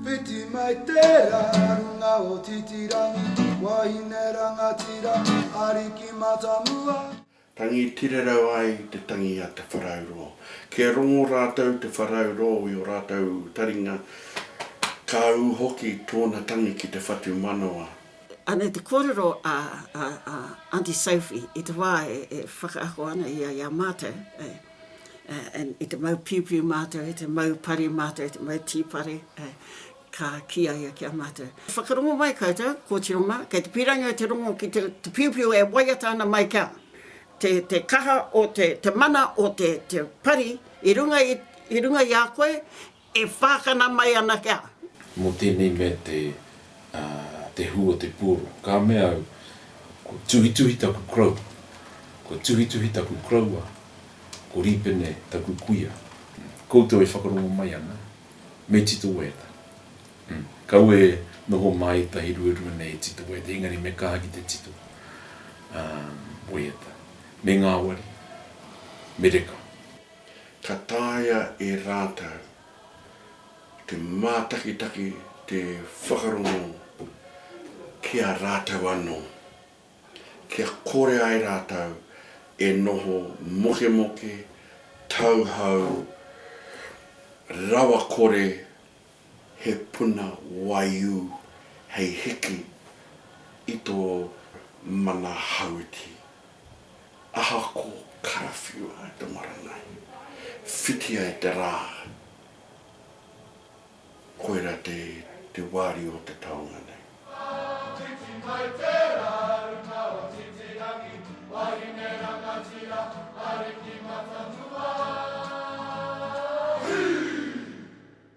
Whiti mai te rā runga o Titirangi, wahine rangatira, ariki matamua. Tangi tirarau ai te tangi a te wharaurō. Kia rongo rātou te wharaurō i o rātou taringa, ka ū hoki tōna tangi ki te whatumanawa. Anei te kōrero a Aunty Sophie i te wā e whakaako ana ia i a mātou, i te mau piupiu mātou, i te mau pari mātou, i te mau tīpare, ka kī a ia ki a mātou, Whakarongo mai koutou, kōtiro mā, kei te pīrangi au te rongo ki te piupiu e waiata ana mai kia te, te kaha o te, te mana o te, te pari i runga i, i runga i a koe e whākana mai ana kia. Mō tēnei mea te, te hū o te puoro. Ka mea au, kua tuhituhi taku koroua, kua tuhituhi taku koroua, ko Rīpene taku kuia. Koutou e whakarongo mai ana, me tito waiata. Kaua e noho mā ētahi ruarua nei e tito waiata, engari me kaha ki te tito waiata. Me ngāwari, me reka. Ka taea e rātou te mātakitaki, te whakarongo ki a rātou anō, kia kore ai rātou e noho mokemoke, tauhou, rawakore, he puna waiū hei hiki i tō mana hauiti. Ahako karawhiua e te marangai, whitia e te rā, koira te, te wāriu o te taonga nei. Titi mai te rā.